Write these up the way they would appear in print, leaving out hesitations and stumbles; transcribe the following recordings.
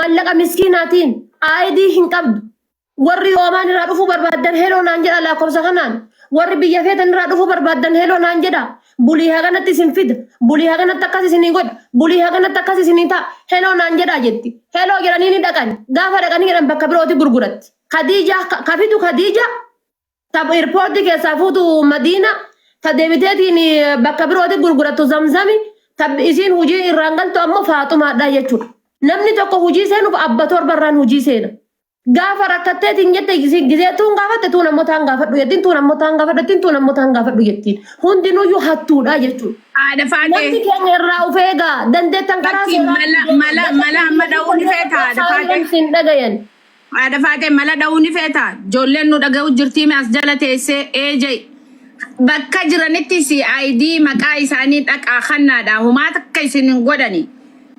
Mallaqa miskiinaatiin ID hin qabdu. Warri Oomaan irraa dhufuu barbaaddan heloo naan jedha lakkoofsa kanaan. Warri biyya feetan irraa dhufuu barbaaddan heloo naan jedha. Bulii haganatti isin fida. Bulii haganatti akkas isinii godha. Bulii haganatti akkas isinii ta'a. Heloo naan jedha jetti. Heloo jedhanii ni dhaqan. Gaafa dhaqanii jedhan bakka birooti gurguratti. Khadiija ka fidu Khadiija ta airpoortii keessaa fuutu Madiina ta deebiteetiin bakka birooti gurgurattu Zamzami ta isiin hujii irraan galtu ammoo Faaxumaadha jechuudha. Namni tokko hujii seenuuf abba torbarraan hujii seena. Gaafa rakkatteetiin jette gizee tuun gaafatte tuun ammoo taan gaafadhu jettiin tuun ammoo taan gaafadhu jettiin tuun ammoo taan gaafadhu jettiin. Hundinuyyuu hattuudha jechuudha. Haadha Namni faatee. keenya irraa of eegaa dandeettan karaa Bakki seeraa mala mala mala amma dha'uu ni feeta haadha faatee. sin dhagayan. Haadha faatee mala dha'uu ni feeta. Ijoolleen nu dhaga'u jirtii as jala teessee eejee. Bakka jiranitti CID maqaa isaanii dhaqaa kannaadha. Humaa takka isin hin godhani.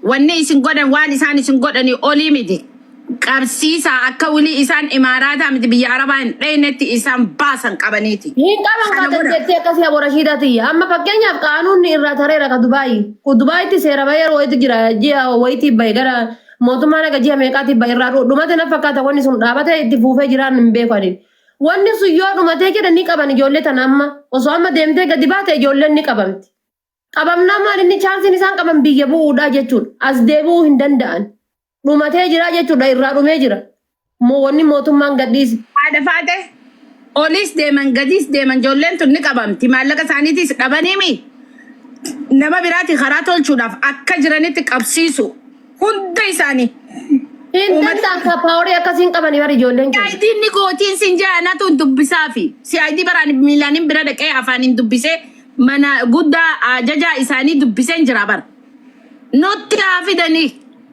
Wanni isin godhan waan isaan isin godhani olii miti. Qabsiisaa akka wilii isaan imaaraataa miti biyya arabaa hin dhaynetti isaan baasan qabaniiti. Hin qaban Kana kaa godha. dandeettii akkasii Abu Rashiidaa tiyya. Amma fakkeenyaaf qaanuunni irraa tareera ka Dubaayi. Ku Dubaayitti seera bahee yeroo wayiitu jira ji'a wayiitii bahe gara mootummaan akka ji'a meeqaatii bahe irraa dhumate na fakkaata wanni sun dhaabate itti fuufee jiraan hin beeku ani. Wanni sun yoo dhumatee jedhe ni qaban ijoollee tana amma. Osoo amma deemtee gadi baate ijoolleen ni qabamti. Qabamnaa maal inni chaansiin isaan qaban biyya bu'uudhaa jechuudha. As deebi'uu hin danda'an. Dhumatee jira jechuudha irraa dhumee jira. Moo wanni mootummaan gadhiise. Haadha faate olis deeman gadiis deeman ijoolleen tun ni qabamti maallaqa isaaniitis dhabaniimi nama biraati karaa tolchuudhaaf akka jiranitti qabsiisu hunda isaanii. Hin danda'an ka paaworii akkasiin qabanii bari ijoolleen keenya. CID ni gootiin sin jaanatu hin dubbisaafi. CID baraan miilaanin bira dhaqee afaaniin dubbisee mana guddaa ajajaa isaanii dubbiseen jira bara. Nutti haa fidanii.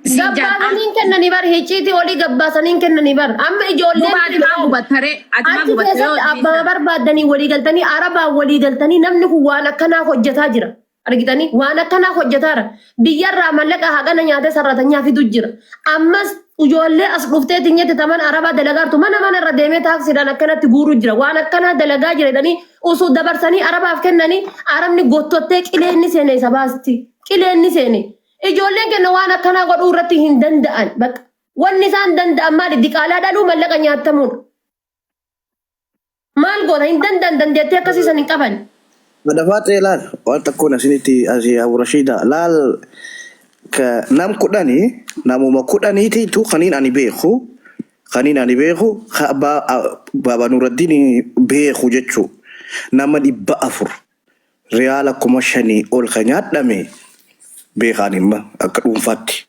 Sin jaan. Gabbaasaniin kennanii bar hicciitii olii gabbaasaniin kennanii bar amma ijoolleen Duba ati maa gubattaree? Ati maa achi gubatte yoo keessatti abbaa barbaaddanii walii galtanii arabaan walii galtanii namni kun waan akkanaa hojjetaa jira. Argitanii waan akkanaa hojjetaara. Biyyarraa mallaqa hagana nyaatee sarratanyaa fidu jira. Ammas ijoollee as dhuftee tinyette taman arabaa dalagaartu mana mana irra deemee taaksiidhaan akkanatti guuruu jira. Waan akkanaa dalagaa jira jedhanii osoo dabarsanii arabaaf kennanii arabni gottottee qileenni seene isa baasti. Qileenni seene. Ijoolleen kenna waan akkanaa godhuu irratti hin danda'an. Bakka wanni isaan danda'an maali? Diqaalaa dhaluu mallaqa nyaattamuudha. Maal goota hin danda'an dandeettii akkasii san hin qaban. Madafaatee laal waan takkoon asinitti asii Abu Rashiida laal ka nam kudhanii namuma kudhaniititu kaniin ani beeku kaniin ani beeku ka abbaa baaba Nuraddiin beeku jechuu nama 400 riyaala 5,000 ol ka nyaadhame beekaan himma akka dhuunfaatti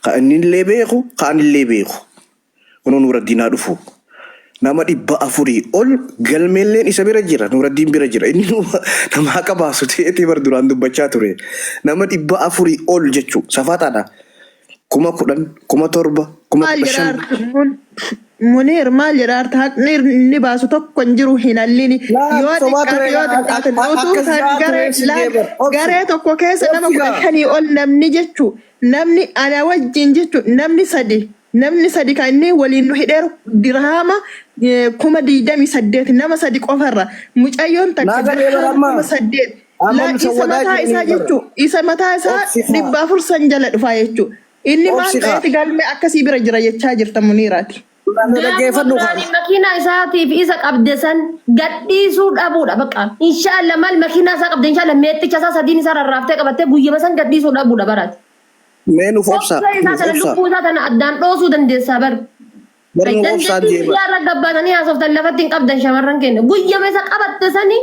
ka innillee beeku ka anillee beeku. Kunoo Nuuraddiin haa dhufu. Nama 400 ol galmeelleen isa bira jira. Nuuraddiin bira jira. Inni nama haqa baasu ta'eetii bar duraan dubbachaa ture. Nama 400 ol jechuu safaataadha. 10,000, 7,000, kuma Maal kudha jedha shan. Arta? Muniir maal jedha Arta? Haqni inni baasu tokko hin jiru hin hallini. Laa Yoo sobaa xiqqaate ture yoo xiqqaate utuu akkas kan jaa ture garee si laal deebar. Obsi. garee tokko keessa nama Obsi kudha gaa. shanii ol namni jechuu namni ana wajjin jechuu namni sadi Namni sadi kan inni waliin nu hidheeru dirhaama 28,000 nama sadi qofarra. Mucayyoon takka Naa galee bara dirhaama amma. 8,000. Amma La nu isa sawwadaa mataa isaa jiranii bara. jechuu isa mataa isaa Obsi kaa. 400 san jala dhufaa jechuu. Inni maal Obsi kaa. ta'eeti galmee akkasii bira jira jechaa jirta Muniiraati. Na Gaafuma dhaggeeffadhu kaa. duraanii makiinaa isaatiif isa qabde san gadhiisuu dhabuudha bakka. Inshaallah maal makiinaa isaa qabde inshaallah meexxicha isaa sadiin isaa rarraaftee qabattee guyyama san gadhiisuu dhabuudha baraati. Mee nuuf obsaa. Obsa isaa Nuuf tana obsaa. lubbuu isaa tana addaan dhoosuu dandeessaa bar. Bar nuuf obsaa Dandeettii deema. biyyaa irra gabbaatanii haasoftan lafatti hin qabdan shamarran keenya. Guyyama isa qabatte sani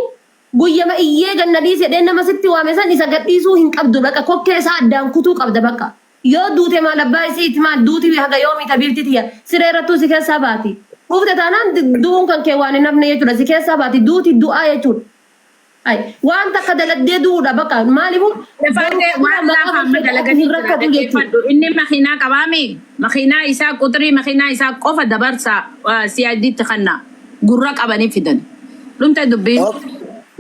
guyyama iyyee ganna dhiisi jedhee nama sitti waame san isa gadhiisuu hin qabdu baqa kokkee isaa addaan kutuu qabda baqa. Yoo duute maal abbaa isiiti maal duuti haga yoomii tabiibti tiyya siree irrattuu si keessaa baati. Dhufte taanaan du'uun kan kee waan hin hafne jechuudha si keessaa baati duuti du'aa jechuudha. Ay, waan takka daladdee du'uudha bakka maaliifuu Lafaatee garuu waan maqaa laafa amma kan kee ati dalaganii hin jira rakkatu jechuudha. dhaggeeffadhu. Inni makiinaa qabaami. Makiinaa isaa quxirii makiinaa isaa qofa dabarsa CIDtti kanna gurra qabanii fidan. Dhumte dubbiin. Ok.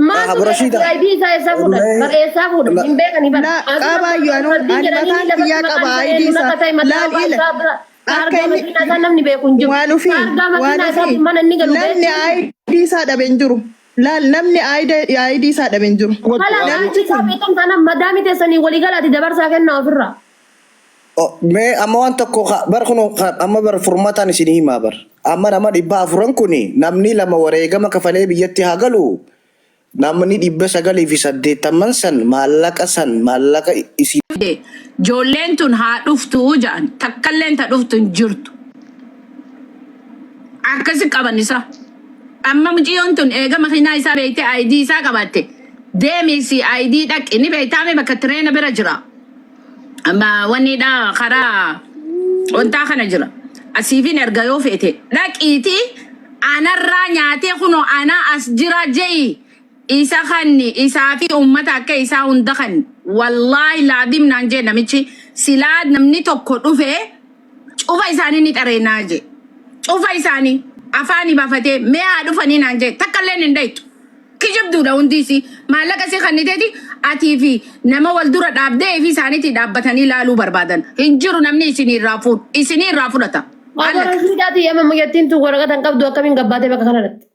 Maaltu Abu beeka Rashiida. CID isaa eessaa fuudhan? Mee Bar eessaa fuudhan? la Hin beekani bar. La Asuma qabaayyuu anu Nuraddiin ani jedhanii mataan lafatti kiyyaa maqaan qaba isaa ID eenyuun isaa akka ta'e laal mataa ila isaa bira akka taargaa inni makiinaa isaa namni beeku hin jiru. waan ufii Taargaa waan makiinaa ufii isaatiin mana inni galu namni beektu. ID isaa dhabe hin jiru. Laal namni ID isaa dhabe hin jiru. Kala Namichi ID isaa kun beektan taanaan madaamii teessanii walii galaati dabarsaa kennaa ofirraa. Oh, mee amma waan tokko bar kun amma bar furmaataan isin himaa bar. Amma nama 400 kuni namni lama wareegama kafalee biyyatti haa galu. Namni 980 san maallaqa san maallaqa isin Ijoolleen tun haa dhuftuu ja'an takkalleen ta dhuftu hin jirtu. Akkasi qaban isa. Amma mucayyoon tun eega makiinaa isaa beektee ID isaa qabaatte deemisi ID dhaqi ni beektaame bakka tireena bira jira. Amma wanni dha karaa wantaa kana jira. Asiifin erga yoo feete dhaqiitii anarraa nyaatee kunoo anaa as jira je'i isa kanni isaa fi ummata akka isaa hunda kanni wallaahi laadim naan jee namichi silaa namni tokko dhufee cufa isaanii ni xareenaa jee cufa isaanii afaanii baafatee mee haa dhufanii naan jee takka illee hin dhaytu kijibduudha hundi isii maallaqa isii kanniteeti atii fi nama wal dura dhaabdee fi isaaniitii dhaabbatanii ilaaluu barbaadan hin jiru namni isinii irraa fuudhu isinii irraa fudhata. Obbo Allaka. Rashiidaati amma mucattiin tun waraqata hin qabdu akkamiin gabbaatee bakka kana dhaqxe?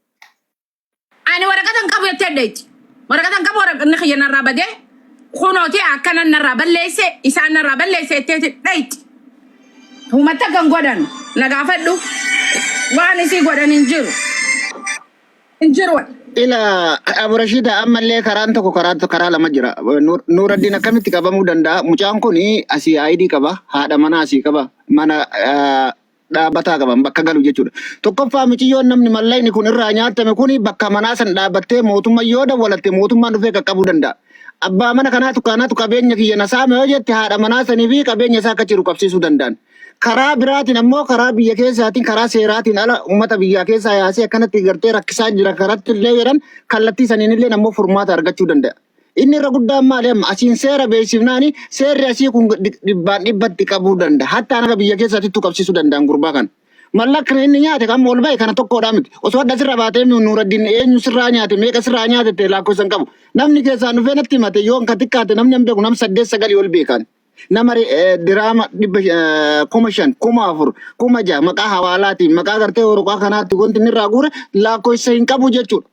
Ani waraqata hin qabu jettee dheetti. Waraqata hin qabu waraqanni kiyya narraa badee kunooti akkana narraa balleesse isaan narraa balleesse jetteeti dheetti. Uummata kan godhan na gaafadhu waan isii godhan hin jiru. Hin jiru. Ila Abu Rashida ammallee karaan tokko karaa karaa lama jira. Nuuraddiin akkamitti qabamuu danda'a? Mucaan kun asii ID qaba, haadha manaa asii qaba, mana dhaabbataa qaban bakka galu jechuudha. Tokkoffaa miciyyoon namni mallaqni kun irraa nyaatame kun bakka manaa san dhaabbattee mootummaa yoo dawwalatte mootummaan dhufee qaqqabuu danda'a. Abbaa mana kanaatu kanaatu qabeenya kiyya na saame yoo jette haadha manaa sanii fi qabeenya isaa akka jiru qabsiisuu danda'an. Karaa biraatiin ammoo karaa biyya keessaatiin karaa seeraatiin ala uummata biyyaa keessaa yaasee akkanatti gartee rakkisaa jira karatti illee jedhan kallattii saniin illee ammoo furmaata argachuu danda'a. Inni irra guddaan maali amma asiin seera beeksifnaani seerri asii kun dhibbaan dhibbatti qabuu danda'a. Hatta hanga biyya keessaatittuu qabsiisuu danda'an gurbaa kana. Mallaqni inni nyaate kan ol ba'e kana tokkodha miti. Osoo adda sirra baatee Nuuraddiin eenyu sirraa nyaate meeqa sirraa nyaate ta'e lakkoofsa hin qabu. Namni keessaan dhufee natti himate yoo kan xiqqaate namni hin beeku nam saddeet sagalii ol beekan. Nama diraama 500,000 4,000 6,000 maqaa hawaalaatiin maqaa gartee waraqaa kanaatti wanti inni irraa guure lakkoofsa hin qabu jechuudha.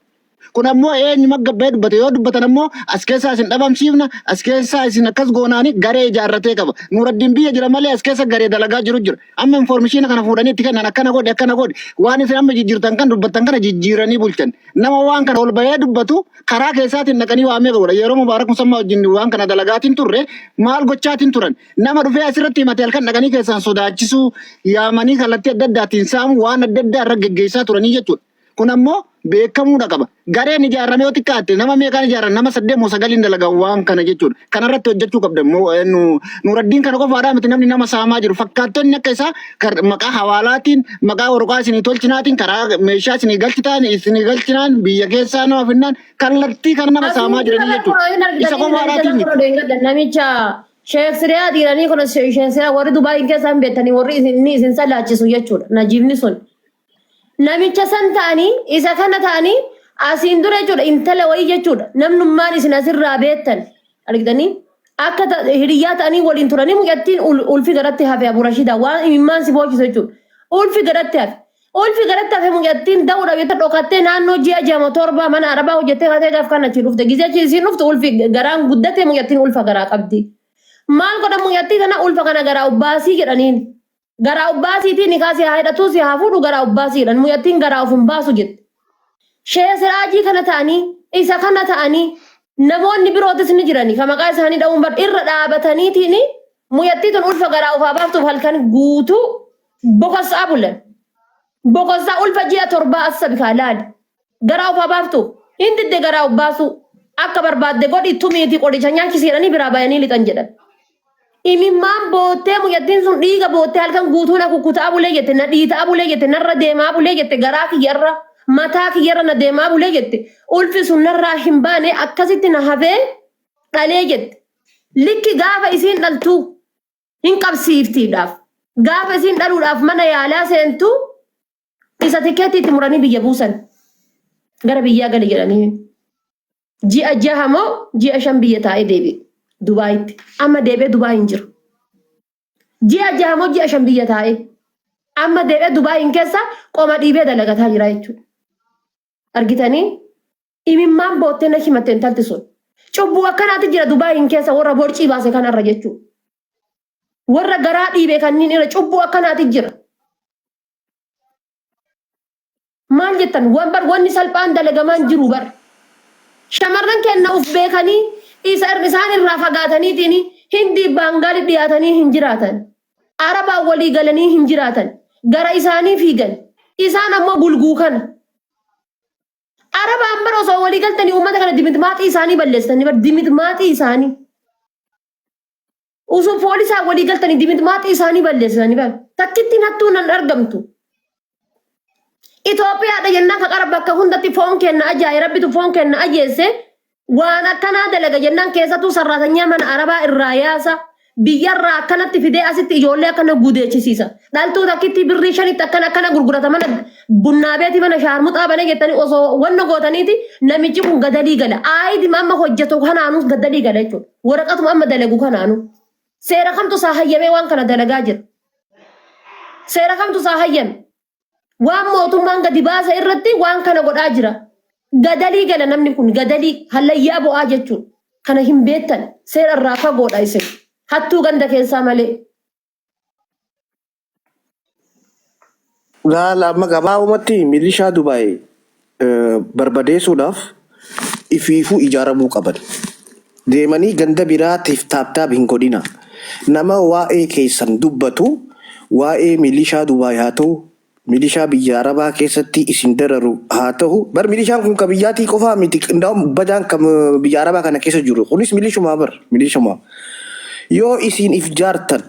Kun ammoo eenyu gabbee dubbate yoo dubbatan ammoo as keessaa isin dhabamsiifna as keessaa isin akkas goonaani garee ijaarratee qaba. Nuuraddiin biyya jira malee as keessa garee dalagaa jiru jira. Amma informishiina kana fuudhanii itti kennan akkana godhi akkana godhi waan isin amma jijjiirtan kan dubbattan kana jijjiiranii bulchan. Nama waan kana ol bahee dubbatu karaa keessaatiin dhaqanii waa meeqa godha. Yeroo Mubaarak Musammaa wajjin waan kana dalagaatiin turre maal gochaatiin turan. Nama dhufee asirratti himate halkan dhaqanii keessaan sodaachisuu yaamanii kallattii adda addaatiin saamu waan adda addaa irra geggeessaa turanii jechuudha. Kun ammoo beekamuudha qaba. Gareen ijaarame yoo xiqqaatte nama meeqaan ijaaran nama saddeet moo sagaliin dalagan waan kana jechuudha. Kanarratti hojjechuu qabda. Nuuraddiin kana qofaadhaa miti namni nama saamaa jiru. Fakkaattonni akka isaa maqaa hawaalaatiin maqaa waraqaa isinii tolchinaatiin karaa meeshaa isinii galchitaan isinii galchinaan biyya keessaa nama finnaan kallattii kana nama saamaa Asiin dura jiranii bar jechuudha. kunoo hin Isa argitanii namicha qofaadhaatiin san miti. kunoo deengadda namicha Sheekh Siriyaa dhiiranii kun Sheekh Siriyaa warri Dubaayin keessaa hin beektanii warri inni isin salaachisu jechuudha. Najiibni sun. Namicha san ta'anii isa kana ta'anii asiin dura jechuudha intala wayii jechuudha namnummaan isin asirraa beektan argitanii akka hiriyyaa ta'anii waliin turanii mucattiin ulfi garatti hafe Abu Rashidaa waan imimmaan si boochisu jechuudha ulfi garatti hafe ulfi garatti hafe mucattiin da'uudhaaf jette dhokattee naannoo ji'a 6 7 mana arabaa hojjettee kaatee gaaf kan achi dhufte gizee achi isiin dhuftu ulfi garaan guddate mucattiin ulfa garaa qabdi maal godhan mucattii kana ulfa kana garaa ubbaasii jedhaniin Garaa ubbaasiitii nikaa si haa hidhatuu si haa fuudhu garaa ubbaasii jedhan mucattiin garaa of hin baasu jette. Shee Siraajii kana ta'anii isa kana ta'anii namoonni birootis ni jirani ka maqaa isaanii dha'uun bar irra dhaabataniitiin mucattii tun ulfa garaa of haa baaftuuf halkan guutuu bokossaa bulan. Bokossaa ulfa ji'a 7 as sabikaa laali. Garaa of haa baaftuuf hin didde garaa of baasuu akka barbaadde godhi tumiitii qoricha nyaachisi jedhanii biraa bayanii lixan jedhan. Imimmaan boottee mucattiin sun dhiiga boottee halkan guutuu na kukkutaa bulee jette na dhiitaa bulee jette narra deemaa bulee jette garaa kiyyarra mataa kiyyarra na deemaa bulee jette ulfi sun narraa hin baane akkasitti na hafee dhalee jette. Likki gaafa isiin dhaltuu hin qabsiiftiidhaaf gaafa isiin dhaluudhaaf mana yaalaa seentu isa tikeetii itti muranii biyya buusan gara biyyaa gali jedhanii. Ji'a jaha moo ji'a 5 biyya taa'ee deebi'e Dubaayitti. Amma deebi'ee Dubaay hin jiru. Ji'a jaha moo ji'a 5 biyya taa'ee. Amma deebi'ee Dubaayin keessa qoma dhiibee dalagataa jira jechuudha. Argitanii? Imimmaan boottee na himatte intalti sun. Cubbuu akkanaatti jira Dubaayin keessa warra borcii baase kanarra jechuudha. Warra garaa dhiibe kanniin irra cubbuu akkanaati jira. Maal jettan wan bar wanni salphaan dalagamaan jiru bar. Shamarran kenna uf beekanii isa isaan irraa fagaataniitiin Hindii Baangaali dhiyaatanii hin jiraatan. Arabaan walii galanii hin jiraatan. Gara isaanii fiigan. Isaan ammoo bulguu kana. Arabaan bar osoo walii galtanii uummata kana dimitmaaxii isaanii balleessitanii bar dimitmaaxii isaanii. Osoo poolisaan walii galtanii dimitmaaxii isaanii balleessitanii bar. Takkittiin hattuun hin argamtu. Itoophiyaadha jennaan ka qara bakka hundatti foon kenna ajaa'i rabbitu foon kenna ajeesse waan akkanaa dalaga jennaan keessattuu sarraatanyaa mana arabaa irraa yaasa biyyarraa akkanatti fidee asitti ijoollee akkana gudeechisiisa. Dhaltuu takkitti birrii shanitti akkana akkana gurgurata mana bunnaa beeti mana shaarmuxaa banee jettanii osoo wanna gootaniiti namichi kun gadalii gala. Aayidima amma hojjetu kanaanuu gadalii gala jechuudha. Waraqatuma amma dalagu kanaanuu. Seera kamtu isaa hayyamee waan kana dalagaa jira. Seera kamtu isaa hayyame. Waan mootummaan gadi baase irratti waan kana godhaa jira. Gadalii gala namni kun gadalii hallayyaa bo'aa jechuudha. Kana hin beektan seera irraa fagoodha isin. Hattuu ganda keessaa malee. Laala amma gabaabumatti milishaa Dubaay barbadeessuudhaaf ifiifuu ijaaramuu qaban. Deemanii ganda biraatiif taaptaap hin godhina. Nama waa'ee keessan dubbatu waa'ee milishaa Dubaay haa ta'u, milishaa biyya Arabaa keessatti isin dararu haa ta'u. Bar milishaan kun ka biyyaatii qofaa miti. Ndaa'um badaan kan biyya Arabaa kana keessa jiru. Kunis milishumaa bar milishumaa. Yoo isin if jaartan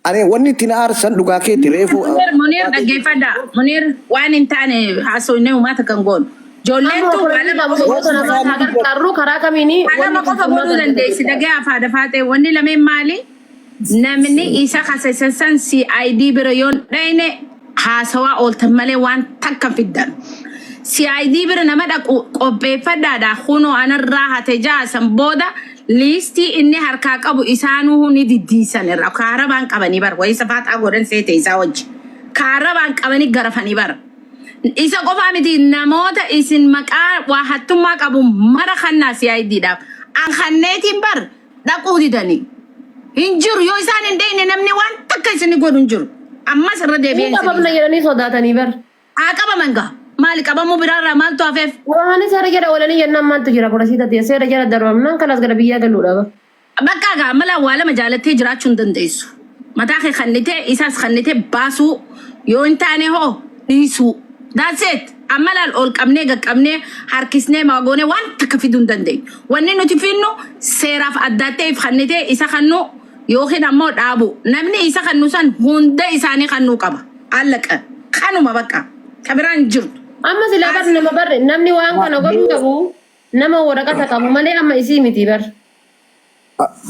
ani wanni itti na aarsan dhugaa keetti reefu. Munir, Munir dhaggeeffadha. Munir waan hin taane haasofnee uummata kan goonu. Ijoolleen Amma tun waa opereeshinii lama qabu qofa namoota namaa haa gargaarru karaa kamiini Waa wanni lama kun qofa furmaata godhuu argata dandeessi. jechuudha. Dhagee afaadha faatee wanni lameen maali? Namni isa kasasa san CID bira yoon dhayne haasawaa ooltan malee waan takka hin fiddan. CID bira nama dhaqu qopheeffadhaadha. Kunoo anarraa hate jaasan booda liistii inni harkaa qabu isaanuu ni diddiisan irraa. Kaarabaan qabanii bara. Wayii safaaxaa godhan seete isaa wajji. Kaarabaan qabanii garafanii bara. Isa qofaa miti namoota isin maqaa waa hattummaa qabu mara kannaa CID dhaaf. An kanneetiin bar dhaquu didanii. Hin jiru yoo isaan hin dheyne namni waan takka isin godhu hin jiru. Ammas irra Ni deebi'een isin qabamna jedhanii sodaatanii bar. Haa qabaman gaa. Maali qabamuu biraarraa maaltu hafeef? Qabamanii seera jala oolanii jennaan maaltu jira porosii ta'e seera jala darbamnaan kanas gara biyyaa galuudha bar. Bakka gaa mala waa lama jaalattee jiraachuu hin dandeessu. Mataa kee kannitee isaas kannitee baasuu yoo hin taane hoo dhiisuu. That's it. Amma laal ol qabnee gaqqabnee harkisnee maagoonee waan takka fiduu hin dandeenyu. Wanni nuti finnu seeraaf addaattee if kannitee isa kannu yookiin ammoo dhaabu. Namni isa kannu san hunda isaanii kannuu qaba. Allaqa. Kanuma bakka. Ka biraan hin jirtu. Amma silaa bar nama bar namni waan kana godhuu qabu nama waraqata qabu malee amma isii miti bar.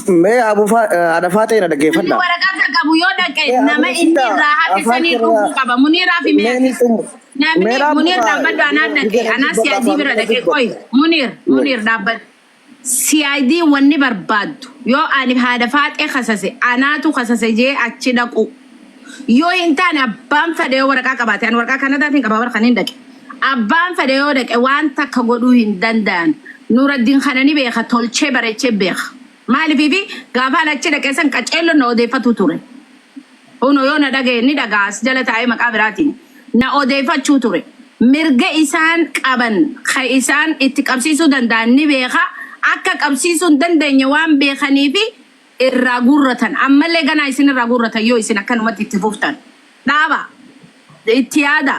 Mee haadha faatee na Namni dhaggeeffadha. waraqata qabu yoo dhaqe Mee nama Abu inni Rashida irraa hafe afaan sanii irraa dhufuu qaba. Muniiraa fi mee ni meetis. xumu. Namni Mee raammu Muniir dhaabbadhu anaa dhaqe anaa CID bira dhaqe qoy Muniir Muniir dhaabbadhu. CID wanni barbaaddu yoo ani haadha faaxee kasase anaatu kasase jee achi dhaqu. Yoo hin taane abbaan fedhe yoo waraqaa qabaate ani waraqaa Kanadaatiin qaba bara kan hin dhaqe. Abbaan fedhe yoo dhaqe waan takka godhuu hin danda'an. Nuraddiin kana ni beeka tolchee bareechee beeka. Maaliif fi gaafaan achi dhaqe san qaceelloon na odeeffatu ture. Huno yoo na dhagaye ni dhaga'a as jala taa'ee maqaa biraatiin na odeeffachuu ture. Mirga isaan qaban ka isaan itti qabsiisuu danda'an ni beeka. Akka qabsiisuu hin dandeenye waan beekaniifi irraa guurratan. Ammallee ganaa isin irraa guurratan yoo isin akkanumatti itti fuftan. Dhaaba. Itti yaada.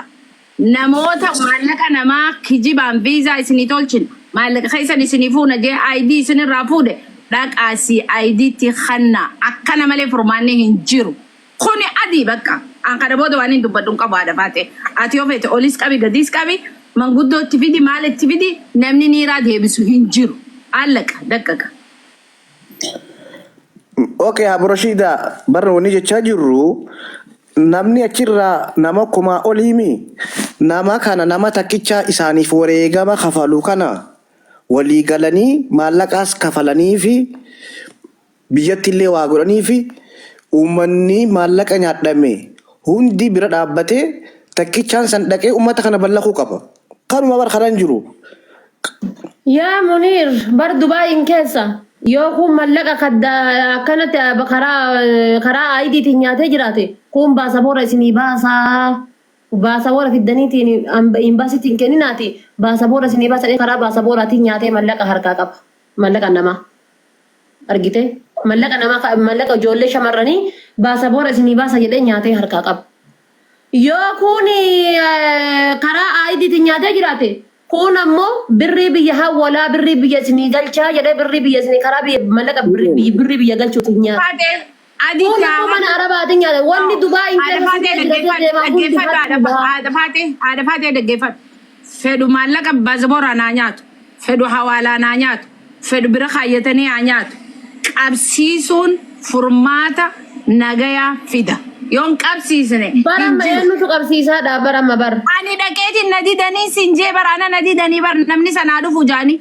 Namoota maallaqa namaa kijibaan viizaa isinii tolchina. Maallaqa keessan isinii fuuna jee ID isin irraa fuudhe dhaqaa CID tti kannaa. Akkana malee furmaanni hin jiru. Kuni adii bakka. An kana booda waan hin dubbadhu hin qabu haadha faate. Ati yoo feete olis qabi gadiis qabi manguddoo itti fidi maal itti fidi namni niiraa deebisu hin jiru. Allaqa daqqaqa. Okay, Abu Rashida barra wanni jechaa jirru namni achirraa nama kumaa oliimi nama kana nama takkichaa isaaniif wareegama kafalu kana walii galanii maallaqaas kafalanii fi biyyatti illee waa godhanii fi uummanni maallaqa nyaadhame hundi bira dhaabbatee takkichaan san dhaqee uummata kana ballaquu qaba. Kanuma bar kanaan jiru. Yaa Muniir bar Dubaayin keessa Yoo kun mallaqa kadda akkanatti karaa karaa IDtiin nyaatee jiraate, kun baasaboora isinii baasaa. Baasaboora fiddaniitiin imbaasiitiin kenninaati, baasaboora isinii baasa. Karaa baasabooraatiin nyaatee mallaqa harkaa qaba. Mallaqa namaa. Argite, mallaqa namaa, mallaqa ijoollee shamarranii baasaboora isinii baasa jedhee nyaatee harkaa qaba. Yoo kun karaa IDtiin nyaatee jiraate, kun ammoo birrii biyya hawwalaa, birrii biyya isinii galchaa jedhee, birrii biyya isinii karaa biyya mallaqa birrii biyya galchuutiin nyaata. Faatee adii. Kun ammoo mana arabaatiin nyaata. Wanni Dubaay hin Haadha Faatee, keessa deemaa hundi dhaggeeffadhu. hattuudha. Haadha Faatee, haadha Faatee, dhaggeeffadhu. Fedhu maallaqa baasaboora naa nyaatu, fedhu hawaalaa naa nyaatu, fedhu bira kaayyatanii haa nyaatu. Qabsiisuun furmaata nagayaa fida. Yoon qabsiisne Bara hin amma jiru. eenyutu qabsiisaadha bara amma bara? Ani dhaqeetiin na didanii siin jee bara, ana na didanii bara, namni sanaa dhufu jaanii.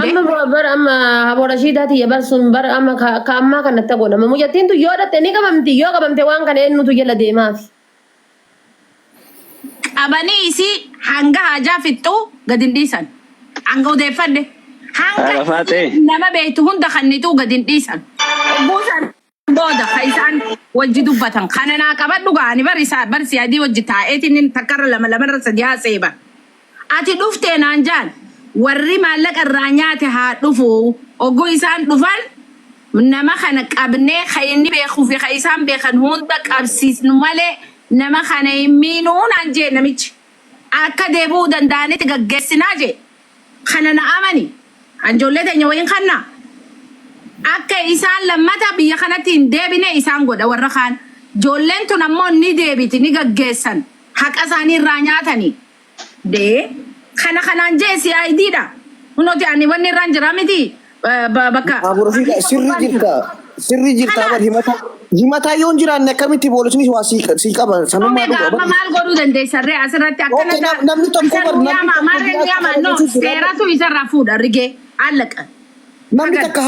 Amma bara amma Haboo Rashiidaa tiyya, bar sun bara amma ka ammaa kanatti godhama. Mucattiin tun yoo dhatte ni qabamti. Yoo qabamte waan kana eenyutu jala deemaafi? Qabanii isii hanga haajaa fixxuu gad hin dhiisan. Hanga odeeffadhe. Hanga Haadha Faatee. nama beektu hunda kannituu gad hin dhiisan. Buusan booda ka isaan wajji dubbatan. Kana naa qabadhu gaani bar isaa bar si adii wajji taa'eetiin takkarra lama, lamarra sadi haasa'e bar. Ati dhuftee naan jaan, warri maallaqa irraa nyaate haa dhufu. Oguu isaan dhufan nama kana qabnee, ka inni beekuu fi ka isaan beekan hunda qabsiisnu malee nama kana hin miinuu naan jee namichi. Akka deebi'uu danda'anitti gaggeessinaa jee. Kana na amani. Anjoollee teenya wayiin kannaa. Akka isaan lammata biyya kanatti hin deebine isaan godha warra kaan. Ijoolleen tun ammoo ni deebiti, ni gaggeessan. Haqa isaanii irraa nyaatanii. Dee kana kanaan jee CID dha. Kunooti ani wanni irraan jira miti bakka. Abu Rashida, sirrii jirta. Sirrii jirta bar, himata. Himataa yoo hin jiraanne akkamitti poolisni waa sii qaba? Sanummaa Omega dhuga amma bar. maal godhuu dandeessarree asirratti akkana Okay, namni tokko isa bar nu namni yaama tokko maarree nu jiraachuu yaama qaba no jechuun jira. Seeratu isarraa fuudha rigee allaqa. Namni Hagan. takka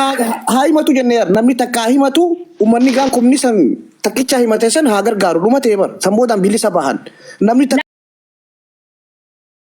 haa himatu jennee, namni takka haa himatu, uummanni gaan kumni san takkicha himate san haa gargaaru, dhuma ta'e bar, san boodaan bilisa bahan namni takka.